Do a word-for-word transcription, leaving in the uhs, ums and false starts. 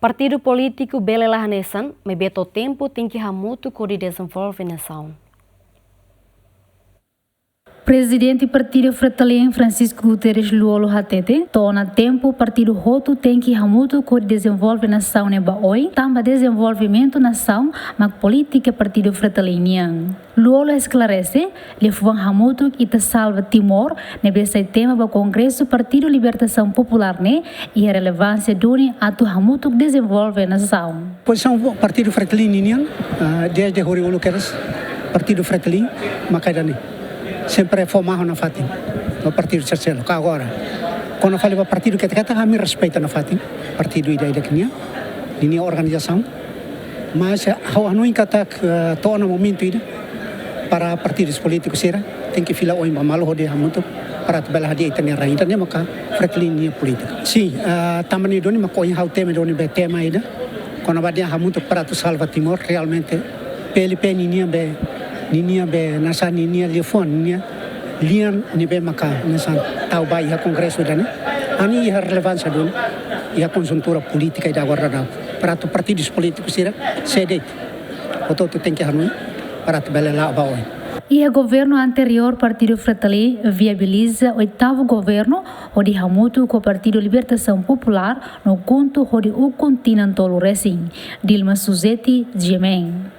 Partidu polítiku bele la hanesan, maibé to'o tempu tenke hamutuk hodi dezenvolve nasaun. Prezidente Partidu Fretilin, Francisco Guterres Lú-Olo, hateten to'o ona tempu partidu hotu tenke hamutuk hodi dezenvolve nasaun ne'e ba oin, tanba dezenvolvimentu nasaun mak polítika Partidu Fretilin nian. Lú-Olo esklarese, liafuan Hamutuk ita salva Timor ne'ebé sai tema ba Kongresu Partidu Libertasaun Populár ne'e iha relevánsia duni atu hamutuk dezenvolve nasaun. Pozisaun Partidu Fretilin nian, ah, desde horiuluk kedas, Partidu Fretilin maka ida-ne'e. Sempre fó mahon nafatin ba partidu sira seluk. Agora, kuandu fali ba partidu ketak-ketak, ami respeita nafatin partidu ida-idak nian, ninia organizasaun. Mas ha'u hanoin katak, eh, to'o ona momentu ida para partidus polítikus sira tenke fila oin ba malu hodi hamutuk para atu bele hadi'a ita-nia rain, ita-nia maka Fretilin nia polítika. Sin, eh, tanba ne'e duni mak ohin ha'u temi duni be tema ida kona-ba dehan hamutuk para atu salva Timor. Realmente PLP ninia be, ninia be, nasaun ninia liafuan, ninia lian ne'ebé maka hanesan tau ba iha kongresu ida-ne'e, ami iha relevánsia duni iha konjuntura polítika ida agora daudaun. Para atu partidus polítikus sira, sé de'it, hotu-hotu tenke hanoin para atu bele la'o ba oin. Iha governu anteriór, Partidu Fretilin viabiliza oitavu governu hodi hamutuk ho Partidu Libertasaun Populár no KHUNTO hodi ukun tinan tolu resin. Dilma Suzeti, GMN.